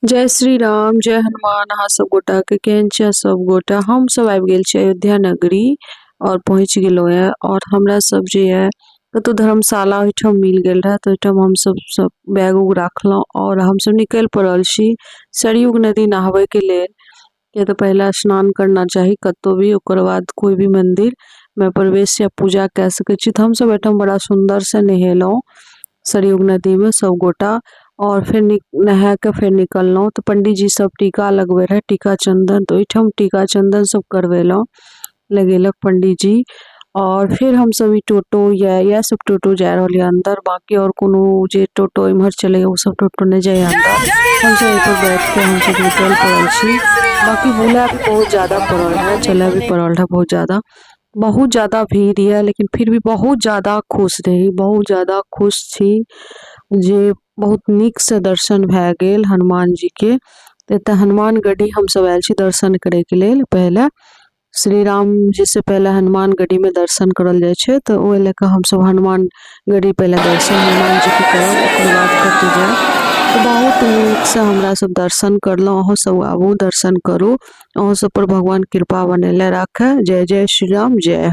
जय श्री राम, जय हनुमान। अहाँ सब गोटा के केहन छियै सब गोटा? हम सब आबि गेल छी अयोध्या नगरी और पहुँच गेलहुँ ये और हमरा सब जे ये कतौ धर्मशाला ओहिठाम मिल गेल रहे, तऽ ओहिठाम हमसब सब बैग उग राखलहुँ और हमसब निकलि पड़ल छी सरयुग नदी नहाबे के लेल, किया तऽ पहिले स्नान करना चाही कतौ भी, ओकर बाद कोई भी मंदिर में प्रवेश या पूजा कए सकै छी। तऽ हमसब एहिठाम बड़ा सुन्दर से नहेलहुँ सरयुग नदी में सब गोटा और फेर नहा के फेर निकललहुँ तऽ पंडीजी सब टीका लगबै रहै, टीका चन्दन, तऽ ओहिठाम टीका चन्दन सब करबेलहुँ, लगेलक पंडीजी। और फिर हमसब ई टोटो या इएह सब टोटो जा रहल यऽ अंदर, बाकी और कोनो जे टोटो इम्हर चलैया ओ सब टोटो नहि जाइया अंदर। हमसब एहि पर बैठ के हमसब निकलि पड़ल छी। बाकी बुलए भी बहुत ज्यादा पड़ल रहै, चलए भी पड़ल रहै बहुत ज्यादा। बहुत ज्यादा भीड़ यऽ, लेकिन फिर भी बहुत ज्यादा खुश रही, बहुत ज्यादा खुश छी जे बहुत नीक से दर्शन भए गेल हनुमान जी के। एतऽ हनुमान गढ़ी हमसब आयल छी दर्शन करे के लेल। पहिले श्री राम जी से पहिले हनुमान गढ़ी में दर्शन करल जाइ छै, तऽ ओहि लए कऽ हमसब हनुमान गढ़ी पहिले दर्शन हनुमान जी के करब, ओकर बाद कतौ जायब। तऽ बहुत नीक से हमरा सब दर्शन करलहुँ। अहूँ सब आबू, दर्शन करू, अहूँ सब पर भगवान कृपा बनेले राखे। जय जय श्री राम, जय हनुमान।